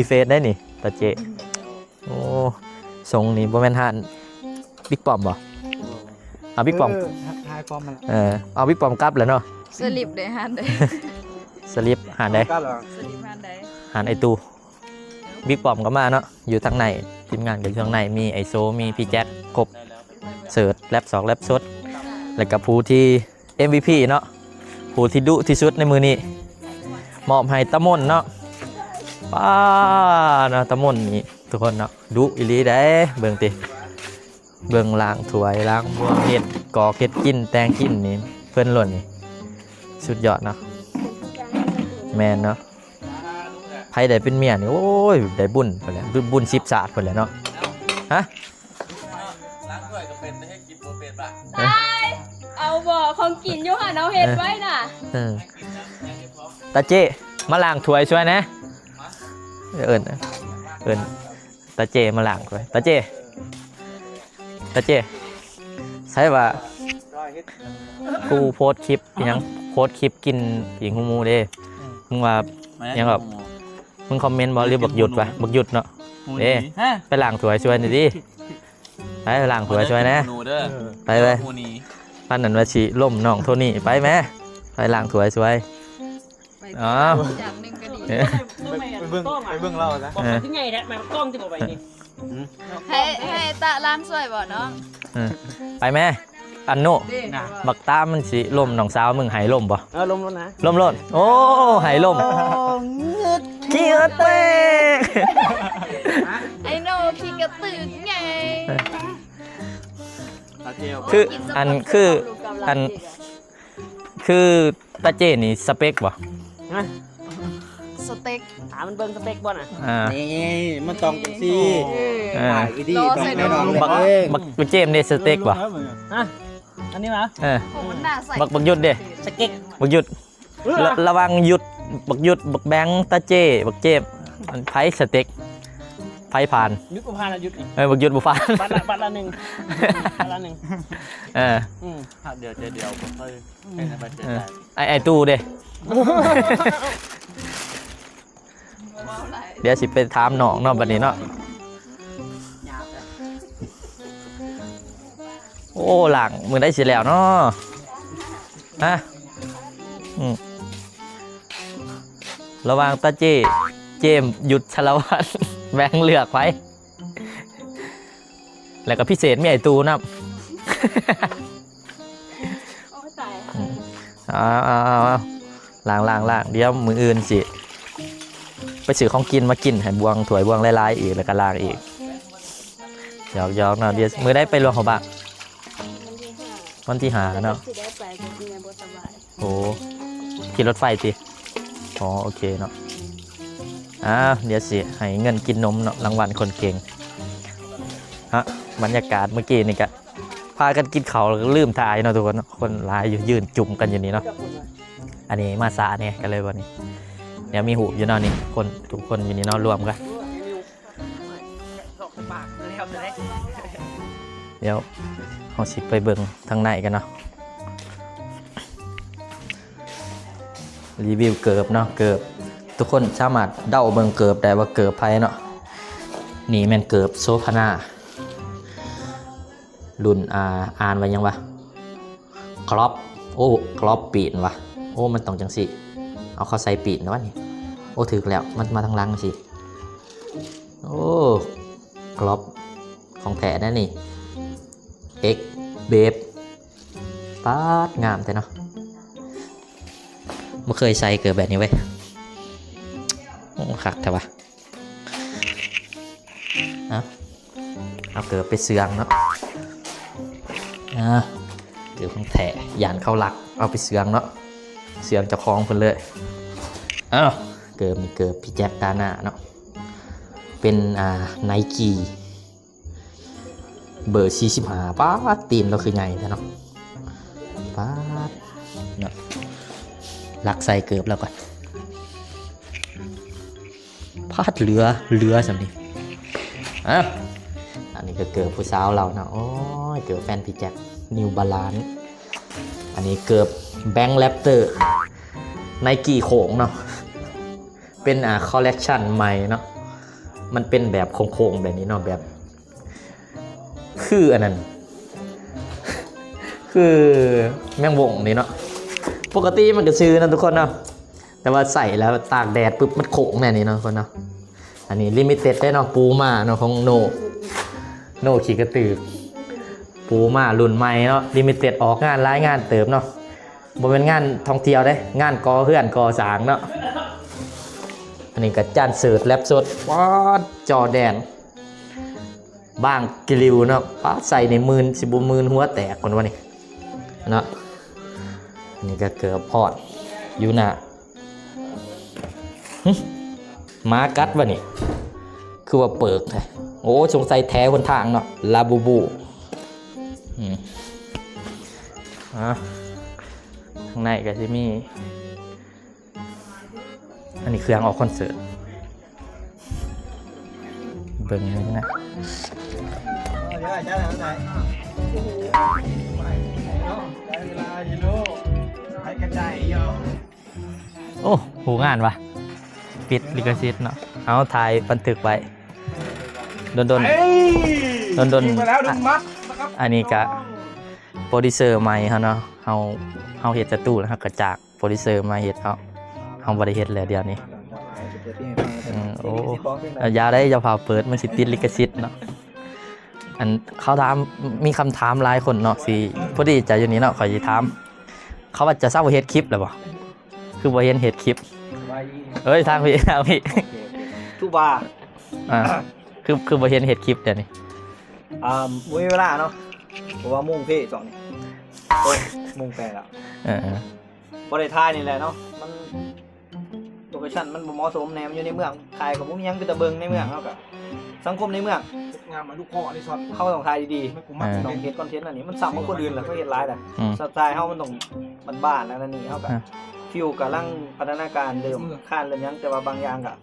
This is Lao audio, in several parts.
ຣີເຟສໄດ໋ນີ້ ຕາເຈ້. ໂອ້ ຊົງນີ້ບໍ່ແມ່ນຮ້ານບິກປ້ອມບໍ່? ເອົາບິກປ້ອມ ເອີ ຮ້ານບິກປ້ອມນັ້ນແຫຼະ. ເອີ ເອົາບິກປ້ອມກັບແລ້ວເນາະ. ສະລິບເດ້ ຮ້ານໃດ? ສະລິບຮ້ານໃດ? ກັບແລ້ວ ສະລິບຮ້ານໃດ? ຮ້ານໄອ້ຕູ້. ບິກປ້ອມກໍມາເນາະ ຢູ່ທາງໃນ ທີມງານກໍຢູ່ທາງໃນ ມີໄອ້ໂຊ ມີພີ່ແຈັກ ຄົບເສີດ ແລັບສອກແລັບສົດ ແລ້ວກໍຜູ້ທີ່ ເອັມວີພີ ເນາະ ຜູ້ທີ່ດຸທີ່ສຸດໃນມື້ນີ້ ມອບໃຫ້ຕາມົນເນາະ. ປ້າເນາະ ຕາມົນນີ້ທຸກຄົນເນາະ ດຸອີ່ຫຼີເດ້. ເບິ່ງຕິ ເບິ່ງລ້າງຖ້ວຍລ້າງບ່ວງ ເຮັດກອກເຮັດກິນແຕ່ງກິນນີ້ ເພິ່ນໂລດນີ້ ສຸດຍອດເນາະ. ແມ່ນເນາະ ໃຜໄດ້ເປັນເມຍນີ້ ໂອ້ຍ ໄດ້ບຸນພຸ້ນແຫຼະ ບຸນສິບຊາດພຸ້ນແຫຼະເນາະ. ຮະ? ລ້າງຖ້ວຍກໍເປັນ ແຕ່ເຮັດກິນບໍ່ເປັນບາດ. ຕາຍ ເອົາບໍ່ ຂອງກິນຢູ່ຫັ້ນ ເອົາເຮັດໄວ້ນະ. ເອີ ຕາເຈ້ ມາລ້າງຖ້ວຍຊ່ວຍແດ່. ເອີ້ນ ເອີ້ນຕາເຈ້ມາລ້າງຖ້ວຍ. ຕາເຈ້ ຕາເຈ້ ໃສວ່າ ຜູ້ໂພສຄລິບອີ່ຫຍັງ ໂພສຄລິບກິນປີກຫູໝູເດ້. ອືມ ມຶງວ່າ ຫຍັງກໍ ມຶງຄອມເມັນບໍ່ ຫຼືບັກຢຸດວະ? ບັກຢຸດເນາະ. ເດ້ ໄປລ້າງຖ້ວຍຊ່ວຍໜ່ອຍຕິ. ໄປລ້າງຖ້ວຍຊ່ວຍແດ່. ໄປ ໄປ ປານນັ້ນວ່າຊິລົ້ມນ້ອງໂທນີ້. ໄປແມ້ ໄປລ້າງຖ້ວຍຊ່ວຍ. ໄປ ເອົາ ຈານໜຶ່ງກໍດີ. ເອີ ໄປເບິ່ງ ໄປເບິ່ງລາວຊະ. ເອີ ຄືໃຫຍ່ແທ້ ແມ່ນກ້ອງຊິບໍ່ໄປນີ້. ໃຫ້ ໃຫ້ຕາລ້າງຊ່ວຍບໍ່ນ້ອງ? ເອີ ໄປແມ້ ອັນໂນ ບັກຕາມັນຊິລົ້ມນ້ອງສາວມຶງ ໃຫ້ລົ້ມບໍ່? ເອີ ລົ້ມໂລດນະ ລົ້ມໂລດ. ໂອ້ ໃຫ້ລົ້ມ ໂອ້ ງຶດ ຂີ້ເຫື່ອແຕກ. ໄອ້ໂນຂີ້ກະຕືກໃຫຍ່. ຄື ໂອ້ຍ ກິນສະ ອັນ ຄື ອັນ ຄືຕາເຈ້ນີ້ສະເປັກບໍ່? ຮະ? ສະເຕັກ ຫາມັນເບິ່ງສະເປັກບໍ່ນະ? ອ່າ ນີ້ມັນຕ້ອງຈັ່ງຊີ້. ເອີ ອ່າ ອີດີ ຕ້ອງໃຫ້ນ້ອງເລືອກເອງ. ບັກ ບັກເຈມເດ້ ສະເຕັກບໍ່? ຮະ? ອັນນີ້ຫວາ? ເອີ ໂອ້ ມັນໜ້າໃສ. ບັກ ບັກຢຸດເດ້? ສະເຕັກ ບັກຢຸດ. ລະ ລະຫວ່າງຢຸດ ບັກຢຸດ ບັກແບງ ຕາເຈ້ ບັກເຈມ ອັນໃຜສະເຕັກ ໃຜຜ່ານ? ຢຸດບໍ່ຜ່ານລະ ຢຸດນີ້. ເອີ ບັກຢຸດບໍ່ຜ່ານ. ບັດລະ ບັດລະໜຶ່ງ ບັດລະໜຶ່ງ. ເອີ ອືມ ຫາກດຽວໃຈດຽວບໍ່ຄ່ອຍ ອືມ ເປັນໄປເສຍໃຈ. ເອີ ໄອ້ ໄອ້ຕູ້ເດ້? ດຽວຊິໄປຖາມນ້ອງເນາະ ບັດນີ້ເນາະ. ໂອ້ ລ້າງມື້ໃດຊິແລ້ວເນາະ? ຮະ? ອືມ ລະຫວ່າງຕາເຈ້ ເຈມ ຢຸດ ສາລະວັດ ແບງເລືອກໃຜ? ແລ້ວກໍພິເສດມີໄອ້ຕູ້ນຳ. ໂອ້ຍ ຕາຍ. ອືມ ເອົາໆໆໆ ລ້າງໆໆ ດຽວມື້ອື່ນຊິໄປຊື້ຂອງກິນມາກິນໃຫ້ບວງ ຖ້ວຍບວງຫຼາຍໆອີກ ແລ້ວກໍລ້າງອີກ. ຫຍອກໆເນາະ. ດຽວມື້ໃດໄປຫຼວງພະບາງ? ວັນທີຫ້າ ວັນທີຫ້າເນາະ. ຊິໄດ້ໄປ ແມ່ບໍ່ສະບາຍ. ໂອ້ ຂີ່ລົດໄຟຕິ? ອໍ ໂອເຄເນາະ. ອ່າ ດຽວຊິໃຫ້ເງິນກິນນົມເນາະ ລາງວັນຄົນເກັ່ງ. ຮະ ບັນຍາກາດມື້ກີ້ນີ້ກະພາກັນກິນເຂົ້າ ແລ້ວກະລືມຖ່າຍເນາະທຸກຄົນເນາະ. ຄົນຫຼາຍຢູ່ ຢືນຈຸ່ມກັນຢູ່ນີ້ເນາະ. ອັນນີ້ມາຊ້າແດ່ກະເລີຍວ່ານີ້ ດຽວມີຮູບຢູ່ເນາະນີ້ ຄົນ ທຸກຄົນຢູ່ນີ້ເນາະ ລວມກັນ. ດຽວເຮົາຊິໄປເບິ່ງທາງໃນກັນເນາະ. ຣີວິວເກີບເນາະ ເກີບ ທຸກຄົນສາມາດເດົາເບິ່ງເກີບໄດ້ວ່າເກີບໃຜເນາະ. ນີ້ແມ່ນເກີບໂສພະນາ ລຸ້ນ ອ່າ ອ່ານວ່າຫຍັງວະ? ຄລັອບ. ໂອ້ ຄລັອບປີນວະ. ໂອ້ ມັນຕ້ອງຈັ່ງຊີ້. ເອົາ ເຂົາໃສ່ປີນວະນີ້. ໂອ້ ຖືກແລ້ວ ມັນມາທາງຫຼັງຊີ້. ໂອ້ ຄລັອບ ຂອງແທ້ແດ່ນີ້. ເອັກເບບ. ປາດ ງາມແທ້ເນາະ. ບໍ່ເຄີຍໃສ່ເກີບແບບນີ້ເວີຍ. ໂອ້ ຄັກແທ້ວະ. ເອົາ ເອົາເກີບໄປເຊື່ອງເນາະ. ອ່າ ເກີບຂອງແທ້ ຢ້ານເຂົາລັກເອົາໄປເຊື່ອງເນາະ. ເຊື່ອງເຈົ້າຂອງເພິ່ນເລີຍ. ເອົາ ເກີບນີ້ເກີບພີ່ແຈັກກາໜ້າເນາະ. ເປັນ ອ່າ ໄນກີ ເບີສີ່ສິບຫ້າ. ປາດ ຕີນລາວຄືໃຫຍ່ແທ້ເນາະ. ປາດເນາະ. ລັກໃສ່ເກີບລາວກ່ອນ. ພາດ ເຫຼືອ ເຫຼືອສ່ຳນີ້. ອ່ະ ອັນນີ້ກະເກີບຜູ້ສາວລາວເນາະ. ໂອ້ຍ ເກີບແຟນພີ່ແຈັກ New Balance. ອັນນີ້ເກີບ Bank Raptor ໄນກີໂຄ້ງເນາະ. ເປັນ ອ່າ collection ໃໝ່ເນາະ. ມັນເປັນແບບໂຄ້ງໆແບບນີ້ເນາະ ແບບ ຄືອັນນັ້ນ ຄືແມງວົງນີ້ເນາະ. ປົກກະຕິມັນກະຊື່ນະທຸກຄົນເນາະ ແຕ່ວ່າໃສ່ແລ້ວຕາກແດດປຶບມັນໂຄ້ງແນວນີ້ເນາະທຸກຄົນເນາະ. ອັນນີ້ລິມິເຕັດເດ້ເນາະ ປູມາເນາະ ຂອງໂນ ໂນຂີ້ກະຕື ປູມາລຸ້ນໃໝ່ເນາະ ລິມິເຕັດ ອອກງານຫຼາຍງານເຕີບເນາະ. ບໍ່ແມ່ນງານທ່ອງທ່ຽວເດ້ ງານກໍ່ເຮືອນກໍ່ສ້າງເນາະ. ອັນນີ້ກະຈານເສີດແລັບສົດ ປາດ ຈໍແດນ ບາງກະລິວເນາະ. ປາດ ໃສ່ນີ້ມື່ນ ຊິບໍ່ມື່ນຫົວແຕກພຸ້ນວະນີ້ເນາະ. ອັນນີ້ກະເກີບພອດຢູ່ໜ້າ. ຫຶ ໝາກັດວະນີ້ ຄືວ່າເປີກແທ້. ໂອ້ ສົງໄສແຖຫົນທາງເນາະ ລາບູບູ. ອືມ ອ່າ ທາງໃນກະຊິມີ ອັນນີ້ເຄື່ອງອອກຄອນເສີດ ເບິ່ງນີ້ນະ. ໂອ້ ຮູ້ງານວະ ຕິດລິຂະສິດເນາະ. ເຮົາຖ່າຍບັນທຶກໄວ້ດົນໆ ເອີ ດົນໆ ຍິງໄປແລ້ວໜຶ່ງນັດນະຄັບ. ອັນນີ້ກະໂປຣດິວເຊີໃໝ່ເຮົາເນາະ ເຮົາ ເຮົາເຮັດສະຕູແລ້ວເຮົາກະຈ້າງ ໂປຣດິວເຊີມາເຮັດເນາະ ເຮົາບໍ່ໄດ້ເຮັດແລ້ວດຽວນີ້. ເອີ ໂອ້ ຢ່າໄດ້ ຢ່າພາເປີດ ມັນຊິຕິດລິຂະສິດເນາະ. ອັນ ເຂົາຖາມ ມີຄຳຖາມຫຼາຍຄົນເນາະ ຊິ ພໍດີຈະຢູ່ນີ້ເນາະ ຂ້ອຍຊິຖາມ ເຂົາວ່າຈະເຊົາເຮັດຄລິບແລ້ວບໍ່? ຄືບໍ່ເຫັນເຮັດຄລິບ? ເອີຍ ທາງພີ້ ທາງພີ້ ໂອເຄ ໂອເຄ ຄືວ່າ ອ່າ ຄື ຄືບໍ່ເຫັນເຮັດຄລິບດຽວນີ້? ອ່າ ບໍ່ມີເວລາເນາະ ເພາະວ່າໂມງເພຊ່ວງນີ້ ໂອ້ຍ ໂມງແປດແລ້ວ. ເອີ ບໍ່ໄດ້ຖ່າຍນີ້ແຫຼະເນາະ ມັນ ໂລເຄຊັນມັນບໍ່ເໝາະສົມແດ່ ມັນຢູ່ໃນເມືອງ ຖ່າຍກະບໍ່ມີຫຍັງ ເປັນຕາເບິ່ງໃນເມືອງ ເຮົາກະສັງຄົມໃນເມືອງ ເຮັດງາມມາລູກພໍ່ອັນນີ້ຊອດ ເຮົາຕ້ອງຖ່າຍດີໆ ມັນກຸມມັກ ອືມ ຕ້ອງເຮັດຄອນເທັນອັນນີ້ ມັນຊ້ຳກວ່າຄົນອື່ນລະ ເຂົາເຮັດຫຼາຍລະ ອືມ ສະໄຕເຮົາມັນຕ້ອງບ້ານໆ ອັນນັ້ນນີ້ ເຮົາກະ ອ່າ ຟີວກຳລັງພັດທະນາການ ເລີ່ມຄານເລີ່ມຫຍັງ ແຕ່ວ່າບາງຢ່າງກະ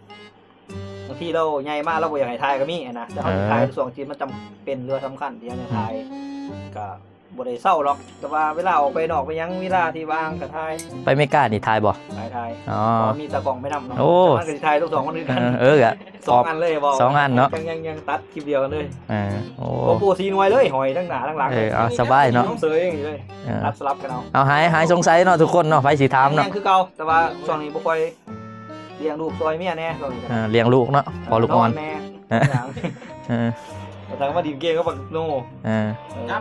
ບາງທີລາວໃຫຍ່ມາລາວບໍ່ຢາກໃຫ້ຖ່າຍກະມີຫັ້ນນະ ແຕ່ເຮົາ ເອີ ຊິຖ່າຍຊ່ວງທີ່ມັນຈຳເປັນ ຫຼືວ່າສຳຄັນທີ່ເຮົາຢາກຖ່າຍ ອືມ ກະບໍ່ໄດ້ເຊົາດອກ ແຕ່ວ່າເວລາອອກໄປນອກໄປຫຍັງ ເວລາທີ່ວ່າງກະຖ່າຍ. ໄປເມການີ້ຖ່າຍບໍ່? ຖ່າຍ ຖ່າຍ ອໍ ເພາະວ່າມີຕາກ້ອງໄປນຳເນາະ. ໂອ້ ແຕ່ມັນກະຊິຖ່າຍທັງສອງອັນຄືກັນ ເອີ ເອີ ກະສອງອັນເລີຍ ເວົ້າສອງອັນເນາະ ຍັງ ຍັງ ຍັງຕັດຄລິບດຽວກັນເລີຍ ເອີ ໂອ້ ໂອ້ ປູສີ່ໜ່ວຍເລີຍ ຫອຍທັງໜ້າທັງຫຼັງ ເອີ ເອົາ ສະບາຍເນາະ ເສີຍເລີຍ ເອີ ຕັດສະຫຼັບກັນເອົາ ເອົາ ຫາຍ ຫາຍສົງໄສເນາະ ທຸກຄົນເນາະ ໃຜຊິຖາມເນາະ ຍັງຄືເກົ່າ ແຕ່ວ່າຊ່ວງນີ້ບໍ່ຄ່ອຍ ລ້ຽງລູກຊ່ອຍເມຍແດ່ ຊ່ວງນີ້ ເອີ ລ້ຽງລູກເນາະ ພໍລູກອ່ອນ ນອນແດ່ ເອີ ເອີ ແຕ່ວ່າດິນເກມກັບບັກໂນ ເອີ ເອີ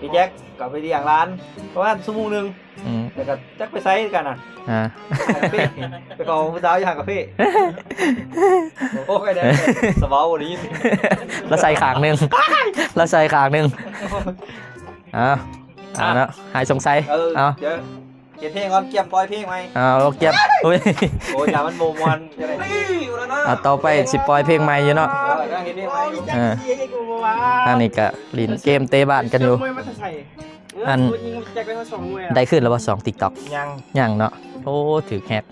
ພີ່ແຈັກກະໄປລ້ຽງຫຼານປະມານຊົ່ວໂມງໜຶ່ງ ອືມ ແລ້ວກະຈັກໄປໃສກັນນະ ອ່າ ໄປເຟ ໄປເຝົ້າຜູ້ສາວຢູ່ຮ້ານກາເຟ ໂອ້ຍ ໄດ້ສະເບົາບໍ່ໄດ້ຍິນ ລະໃສ່ຂ້າງໜຶ່ງ ລະໃສ່ຂ້າງໜຶ່ງ ອ່າ ເອົາເນາະ ຫາຍສົງໄສ. ເອີ ເອົາ ດຽວເຮັດເພງກ່ອນ ກຽມປ່ອຍເພງໃໝ່. ເອົາ ກຽມ ໂອ້ຍ ໂອ້ຍ ຢ່າມັນບໍ່ມ່ວນຈະໄດ້. ເອົາ ຕໍ່ໄປຊິປ່ອຍເພງໃໝ່ຢູ່ເນາະ. ເອີ ເຮັດເພງໃໝ່ຢູ່. ເອີ ທາງນີ້ກະຫຼິ້ນເກມເຕະບານກັນຢູ່. ອັນ ໄດ້ຄືນແລ້ວບໍ່ ສອງ TikTok? ຍັງ ຍັງເນາະ. ໂອ້ ຖືກແຮັກ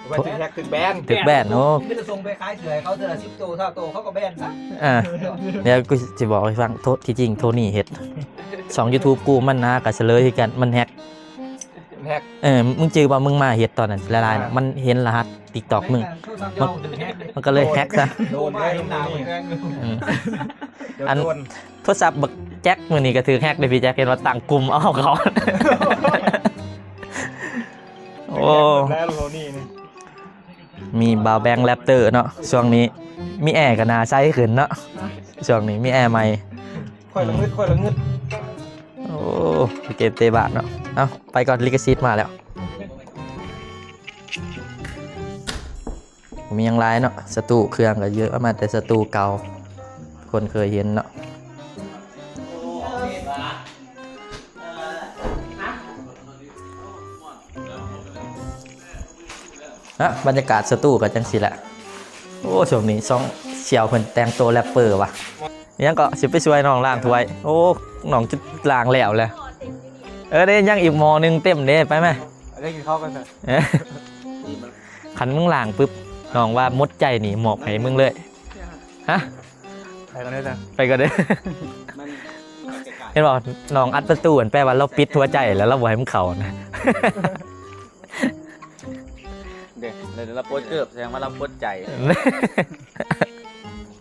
ບໍ່ຖືກແຮັກ ຖືກແບນ ຖືກແບນ. ໂອ້ ມີແຕ່ສົ່ງໄປຂາຍເສື້ອໃຫ້ເຂົາເທື່ອລະສິບໂຕ ຊາວໂຕ ເຂົາກໍແບນຊະ. ອ່າ ດຽວກູຊິບອກໃຫ້ຟັງ ໂທ ທີ່ຈິງໂທນີ້ເຮັດ ຊ່ອງ YouTube ກູມັນນະກະສະເລີຍຄືກັນ ມັນແຮັກ ແຮັກ. ເອີ ມຶງຈື່ບໍ່ ມຶງມາເຮັດຕອນນັ້ນຫຼາຍໆນະ ມັນເຫັນລະຫັດ TikTok ມຶງ ມັນ ມັນກໍເລີຍແຮັກຊະ. ໂດນໄດ້ ອືມ ອັນ ໂທລະສັບບັກແຈັກມື້ນີ້ກໍຖືກແຮັກເດ້ພີ່ແຈັກ ເຫັນວ່າຕັ້ງກຸ່ມເອົາເຂົາ. ໂອ້ ແລ້ວໂທນີ້ນີ້ ມີບ່າວແບງແຣັບເຕີເນາະ. ຊ່ວງນີ້ມີແອກໍໜ້າໃສຂຶ້ນເນາະ ຊ່ວງນີ້ມີແອໃໝ່. ຂ້ອຍລະງຶດ ຂ້ອຍລະງຶດ. ໂອ້ ເກມເຕະບານເນາະ. ເອົາ ໄປກ່ອນ ລິຂະສິດມາແລ້ວ. ບໍ່ມີຫຍັງຫຼາຍເນາະ ສະຕູເຄື່ອງກໍເຍອະ ເອົາມາແຕ່ສະຕູເກົ່າ ຄົນເຄີຍເຫັນເນາະ. ນະ ບັນຍາກາດສະຕູກໍຈັ່ງຊີ້ແຫຼະ. ໂອ້ ຊ່ວງນີ້ຊ່ອງສ່ຽວເພິ່ນແຕ່ງໂຕແຣັບເປີວ່າ ຫຍັງເກາະ ຊິໄປຊ່ວຍນ້ອງລ້າງຖ້ວຍ. ໂອ້ ນ້ອງຈະລ້າງແລ້ວແຫຼະ. ເອີ ເດ້ ຍັງອີກໝໍ້ໜຶ່ງເຕັມເດ້ ໄປແມະ ໄດ້ກິນເຂົ້າກັນເຖາະ. ເອີ ຄັນມຶງລ້າງປຶບ ນ້ອງວ່າໝົດໃຈນີ້ ມອບໃຫ້ມຶງເລີຍ. ຮະ ໄປກ່ອນເດີ ໄປກ່ອນເດີ. ມັນ ເຫັນບໍ່ ນ້ອງອັດປະຕູ ແປວ່າລາວປິດຫົວໃຈແລ້ວ ລາວບໍ່ໃຫ້ມັນເຂົ້ານະ. ເດ້ ແລ້ວລາວປົດເກີບ ແສດງວ່າລາວປົດໃຈ.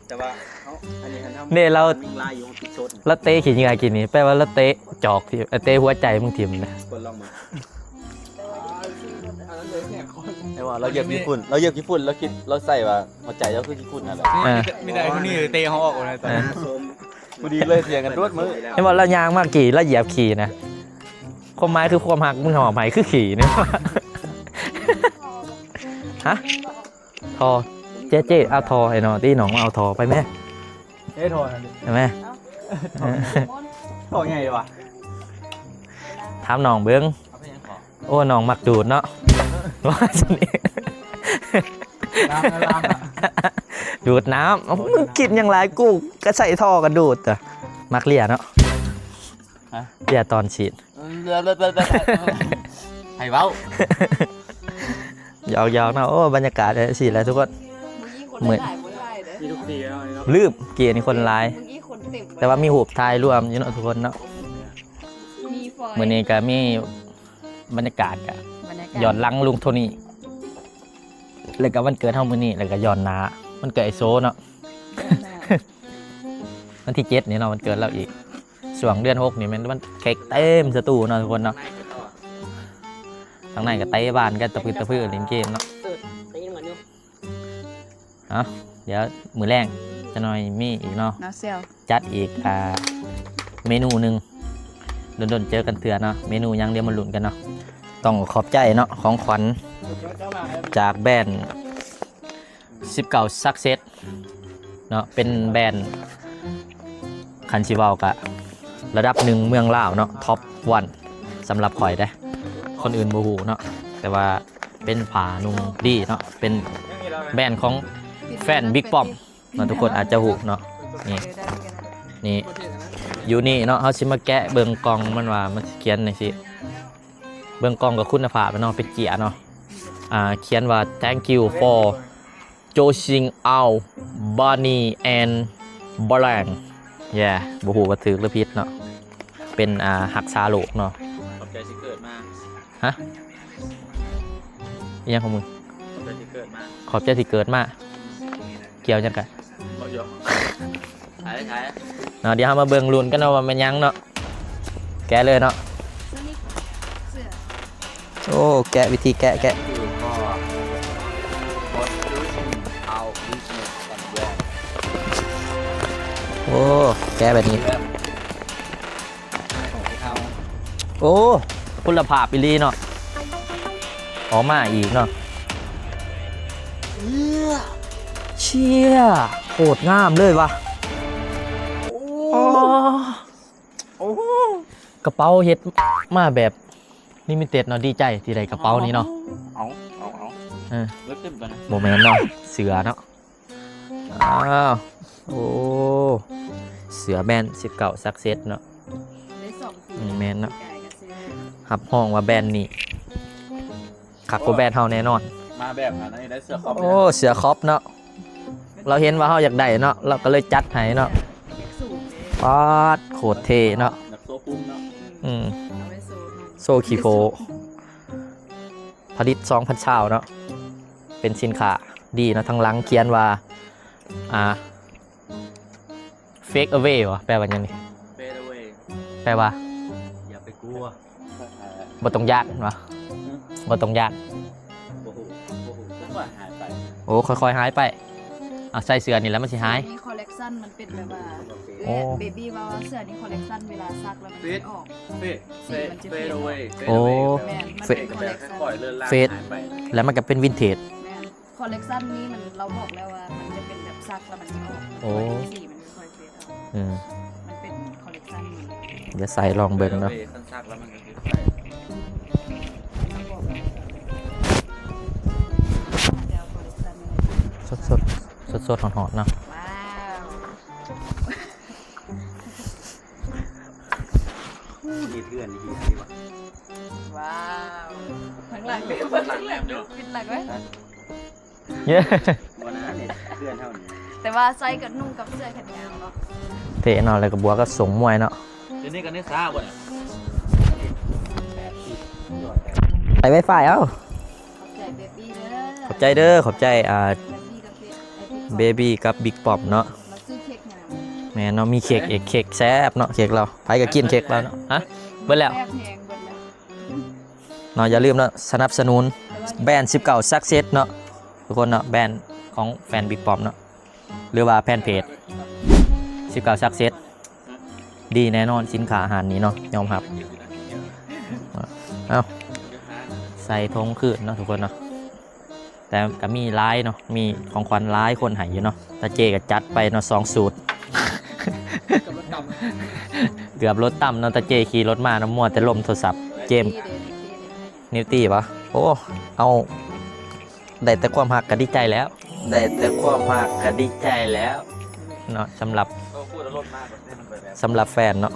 ແຕ່ວ່າເຮົາ ອັນນີ້ຫັ້ນເຮົາ ເດ້ ລາວ ລາວເຕະຂີ້ເຫຍື້ອກີ້ນີ້ ແປວ່າລາວເຕະຈອກທີ່ ເຕະຫົວໃຈມຶງຖິ້ມນະ. ເຫັນບໍ່ ລາວຢຽບຂີ້ຝຸ່ນ ລາວຢຽບຂີ້ຝຸ່ນ ລາວຄິດ ລາວໃສ່ວ່າຫົວໃຈລາວຄືຂີ້ຝຸ່ນຫັ້ນແຫຼະ. ເອີ ມີແຕ່ຄົນນີ້ເຕະເຮົາອອກເລີຍ. ເອີ ພໍດີເລີຍ ຖຽງກັນໂດດມື້. ເຫັນບໍ່ ລາວຍ່າງມາກີ້ ລາວຢຽບຂີ້ນະ. ຄວາມໝາຍຄືຄວາມຮັກ ມຶງຫອມໃຫ້ຄືຂີ້ນີ້. ຮະ ທໍ່ ເຈ ເຈ ເອົາທໍ່ໃຫ້ນ້ອງຕິ ນ້ອງມາເອົາທໍ່ໄປແມະ. ເອີ ທໍ່ນັ້ນ ເຫັນໄໝ ທໍ່ໃຫຍ່ວ່າ. ຖາມນ້ອງເບິ່ງ. ໂອ້ ນ້ອງມັກດູດເນາະ. ດູດນ້ຳ. ມຶງຄິດຫຍັງຫຼາຍ ກູກໍໃສ່ທໍ່ກັນດູດ. ມັກເລຍເນາະ. ຮະ ເລຍຕອນສີດ ໃຫ້ເວົ້າ. ຢອກໆເນາະ. ໂອ້ ບັນຍາກາດຈັ່ງຊີ້ແຫຼະທຸກຄົນ. ມື້ກີ້ຄົນຫຼາຍບໍ່ຖ່າຍເດີ ລືມ ກີ້ນີ້ຄົນຫຼາຍ ແຕ່ວ່າມີຮູບຖ່າຍລວມຢູ່ເນາະທຸກຄົນເນາະ. ມື້ນີ້ກໍມີບັນຍາກາດ ກໍຍ້ອນຫຼັງລຸງໂທນີ້ ແລ້ວກໍວັນເກີດເຮົາມື້ນີ້ ແລ້ວກໍຍ້ອນໜ້າວັນເກີດໄອ້ໂຊເນາະ. ວັນທີເຈັດນີ້ເນາະ ວັນເກີດລາວອີກ. ຊ່ວງເດືອນຫົກນີ້ແມ່ນມັນເຄັກເຕັມສະຕູເນາະທຸກຄົນເນາະ. ທາງໃນກໍເຕະບານກັນຕະພຶດຕະພືຫຼິ້ນເກມເນາະ. ເອົາ ດຽວມື້ແລງຈັກໜ່ອຍມີອີກເນາະ ຈັດອີກ ອ່າ ເມນູໜຶ່ງ. ດົນໆເຈີກັນເທື່ອເນາະ ເມນູຫຍັງ ດຽວມາລຸ້ນກັນເນາະ. ຕ້ອງຂອບໃຈເນາະ ຂອງຂວັນຈາກແບຣນ ສິບເກົ້າ Success ເນາະ ເປັນແບຣນ ຄັນຊິເວົ້າກະລະດັບໜຶ່ງເມືອງລາວເນາະ Top One ສຳລັບຂ້ອຍເດ້. ຄົນອື່ນບໍ່ຮູ້ເນາະ ແຕ່ວ່າເປັນຜ້ານຸ່ງດີເນາະ ເປັນແບຣນຂອງແຟນ Big Bomb ເນາະ ທຸກຄົນອາດຈະຮູ້ເນາະ. ນີ້ ນີ້ ຢູ່ນີ້ເນາະ ເຮົາຊິມາແກະເບິ່ງກ່ອງມັນວ່າມັນຊິຂຽນຈັ່ງຊີ້. ເບິ່ງກ່ອງກໍຄຸນນະພາບເນາະ ເປັນເກຍເນາະ. ອ່າ ຂຽນວ່າ Thank you for choosing our Bonnie and Blank. Yeah ບໍ່ຮູ້ວ່າຖືກຫຼືຜິດເນາະ. ເປັນ ອ່າ ຮັກສາໂລກເນາະ. ຂອບໃຈທີ່ເກີດມາ. ຮະ ອີ່ຫຍັງຂອງມຶງ? ຂອບໃຈທີ່ເກີດມາ. ຂອບໃຈທີ່ເກີດມາ ກ່ຽວຫຍັງກະ ເນາະ. ດຽວເຮົາມາເບິ່ງລຸ້ນກັນເນາະວ່າແມ່ນຫຍັງເນາະ. ແກະເລີຍເນາະ. ໂອ້ ແກະ ວິທີແກະ ແກະ. ໂອ້ ແກະແບບນີ້. ໂອ້ ຄຸນນະພາບອີ່ຫຼີເນາະ. ອອກມາອີກເນາະ. ເຊຍ ໂຄດງາມເລີຍວ່າ. ໂອ້ ໂອ້ ກະເປົາເຮັດມາແບບລິມິເຕັດເນາະ ດີໃຈທີ່ໄດ້ກະເປົານີ້ເນາະ. ເອົາ ເອົາ ເອົາ ເອີ ເບິດເຕັມໄປນະ. ບໍ່ແມ່ນເນາະ ເສື້ອເນາະ. ອ້າວ ໂອ້ ເສື້ອແບຣນສິບເກົ້າ Success ເນາະ. ໄດ້ສອງປີ ອືມ ແມ່ນເນາະ ປີກາຍກະຊື້ ຮັບຮອງວ່າແບຣນນີ້ຄັກກວ່າແບຣນເຮົາແນ່ນອນ. ມາແບບນັ້ນ ອັນນີ້ໄດ້ເສື້ອຄອບ ໂອ້ ເສື້ອຄອບເນາະ. ລາວເຫັນວ່າເຮົາຢາກໄດ້ເນາະ ລາວກະເລີຍຈັດໃຫ້ເນາະ. ປາດ ໂຄດເທ່ເນາະ ຢາກໂຊພຸ້ງເນາະ. ອືມ ເອົາໄວ້ໂຊ ໂຊຂີ້ໂພ. ຜະລິດສອງພັນຊາວເນາະ ເປັນສິນຄ້າດີເນາະ. ທາງຫຼັງຂຽນວ່າ ອ່າ Fade away ຫວາ? ແປວ່າຫຍັງນີ້? Fade away ແປວ່າ? ຢ່າໄປກົວ ບໍ່ຕ້ອງຢ້ານຫວາ? ບໍ່ຕ້ອງຢ້ານ ບໍ່ຮູ້ ບໍ່ຮູ້ ຈັກວ່າຫາຍໄປ. ໂອ້ ຄ່ອຍໆຫາຍໄປ. ເອົາ ໃສ່ເສື້ອນີ້ແຫຼະມັນຊິຫາຍ. ນີ້ collection ມັນເປັນແບບວ່າ ໂອ້ ເບບີ້ ເວົ້າວ່າເສື້ອນີ້ collection ເວລາຊັກແລ້ວມັນຊິອອກ Fade ສີມັນຈະປ່ຽນອອກ. Fade away ໂອ້ Fade away ແມ່ນ ມັນເປັນ collection Fade ແລ້ວມັນກະເປັນ vintage ແມ່ນ. ຄອລເລັກຊັນນີ້ມັນ ລາວບອກແລ້ວວ່າມັນຈະເປັນແບບຊັກແລ້ວມັນຈະອອກ ໂອ້ ມັນຈະຄ່ອຍເຟດອອກ. ອືມ ມັນເປັນຄອລເລັກຊັນໃໝ່ ດຽວໃສ່ລອງເບິ່ງເນາະ. ຄັນຊັກແລ້ວມັນກະຄືໃສ່ ລາວບອກແລ້ວ ແຕ່ຄອລເລັກຊັນນີ້ ສົດໆ ສົດໆ ຮ້ອນໆ ເນາະ. ວ້າວ ເຮັດເຮືອນເຮັດດີຫວາ. ວ້າວ ທາງຫຼັງເດ້ ທາງຫຼັງເດ້ ປິດຫຼັງໄວ້. ບໍ່ນາເຮັດເຮືອນເຮົານີ້ ແຕ່ວ່າໃສ່ກັບນຸ່ງກັບເສື້ອແຂນຍາວເນາະ. ເທ່ເນາະ ແລ້ວກະບວກກັບຊົງມວຍເນາະ. ດຽວນີ້ກະເນຊາບໍ່ນີ້ ໄປໄວຟາຍເອົາ. ຂອບໃຈເບບີ້ເດີ ຂອບໃຈເດີ ຂອບໃຈ ອ່າ ເບບີ້ກັບ ເບບີ້ກັບ ບິກປ້ອມເນາະ. ມາຊື້ເຄັກໃຫ້ນຳ. ແມ່ນເນາະ ມີເຄັກອີກ ເຄັກແຊບເນາະ ເຄັກລາວ ໃຜກະກິນເຄັກລາວເນາະ. ຮະ ເບິດແລ້ວ ແຊບແຮງ ເບິດແລ້ວ. ເນາະ ຢ່າລືມເນາະ ສະໜັບສະໜູນແບຣນສິບເກົ້າ Success ເນາະ ທຸກຄົນເນາະ. ແບຣນຂອງແຟນບິກປ້ອມເນາະ ຫຼືວ່າແຟນເພຈສິບເກົ້າ Success ດີແນ່ນອນ ສິນຄ້າຮ້ານນີ້ເນາະ ຍອມຮັບ. ເອົາ ໃສ່ຖົງຄືນເນາະ ທຸກຄົນເນາະ. ແຕ່ກະມີຫຼາຍເນາະ ມີຂອງຂວັນຫຼາຍຄົນໃຫ້ຢູ່ເນາະ. ຕາເຈ້ກະຈັດໄປເນາະ ສອງຊຸດ ເກືອບລົດຕຳເນາະ. ຕາເຈ້ຂີ່ລົດມາເນາະ ມົວແຕ່ລົມໂທລະສັບ ເກມ ນິວຕີຫວາ. ໂອ້ ເອົາ ໄດ້ແຕ່ຄວາມຮັກກະດີໃຈແລ້ວ ໄດ້ແຕ່ຄວາມຮັກກະດີໃຈແລ້ວເນາະ. ສຳລັບ ສຳລັບແຟນເນາະ.